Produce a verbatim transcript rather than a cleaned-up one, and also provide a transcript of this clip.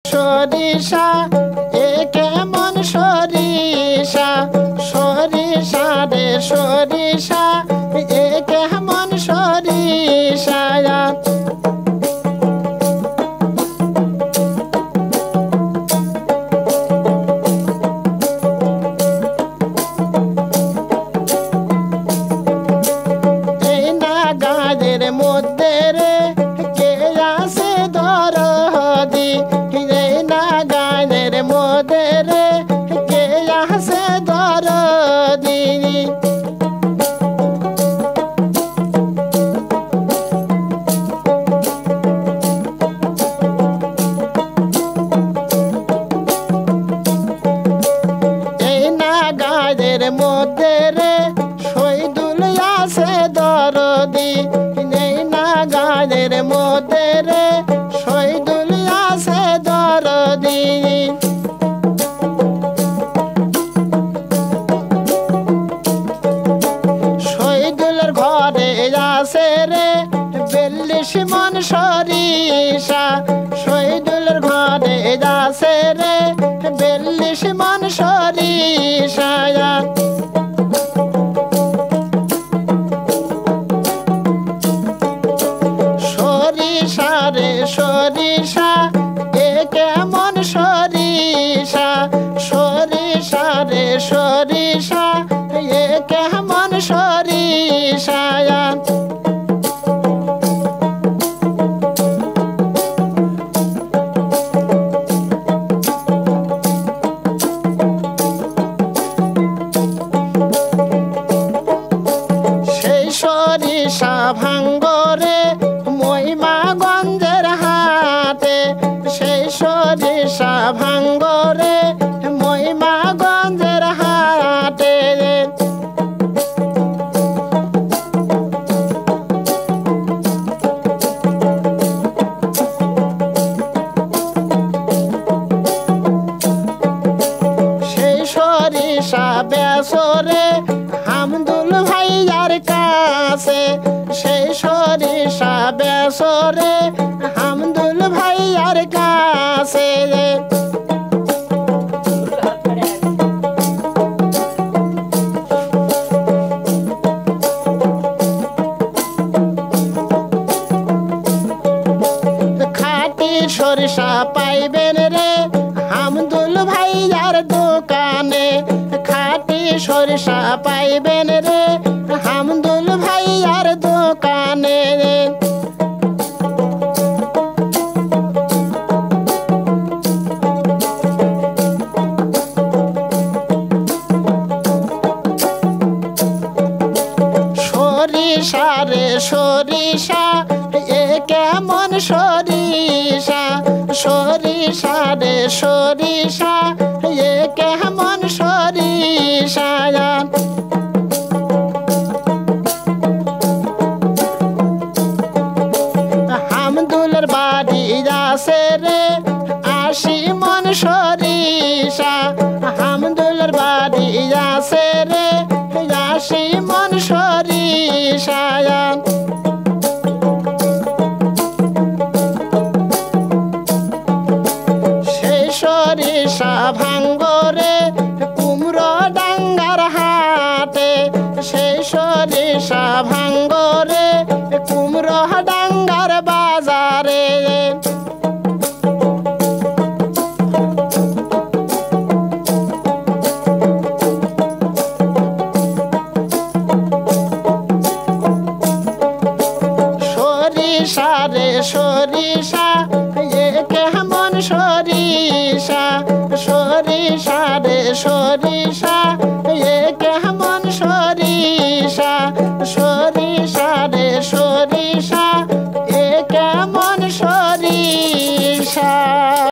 সরিষা, এ কেমন সরিষা? সরিষা রে সরিষা, এ কেমন সরিষা? এই নাগালের মধ্যে রে কে আছে দরদি? এই নাগালের মধ্যে রে কে আছে দরদি? এই নাগালের মধ্যে রে শহীদুল আছে দরদি। এই নাগালের মধ্যে রে শহীদুল আছে দরদি। শহীদুলের ঘরে আছে রে বিয়াল্লিশ মণ সরিষা। শহীদুলের ঘরে আছে রে বিয়াল্লিশ মণ সরিষা। সরিষা রে সরিষা, এ কেমন সরিষা? সরিষা রে সরিষা, এ কেমন সরিষা? সেই সরিষা ভাঙ্গরে মহিমাগঞ্জের হাটে, সেই সরিষা ভাঙ্গরে মহিমাগঞ্জের হাটে। সেই সরিষা বেচরে হামদুল ভাইয়ার কাছে, সেই সরিষা বেচরে হামদুল ভাইয়ার কাছে। খাঁটি সরিষা পাইবেন রে হামদুল ভাইয়ার দোকানে, খাঁটি সরিষা পাইবেন রে হামদুল ভাইয়ার দোকানে। সরিষা রে সরিষা, এ কেমন সরিষা? সরিষা রে সরিষা, এ কেমন সরিষা? হামদুলের বাড়ি আছে রে আশি মণ সরিষা, হামদুলের বাড়ি আছে রে আশি মণ সরিষা। সেই সরিষা ভাঙ্গরে কুমড়ো ডাঙ্গার হাটে, সেই সরিষা ভাঙ্গরে কুমড়ো ডাঙ্গার বাজারে। সরিষা রে সরিষা, এ কেমন সরিষা? সরিষা রে সরিষা,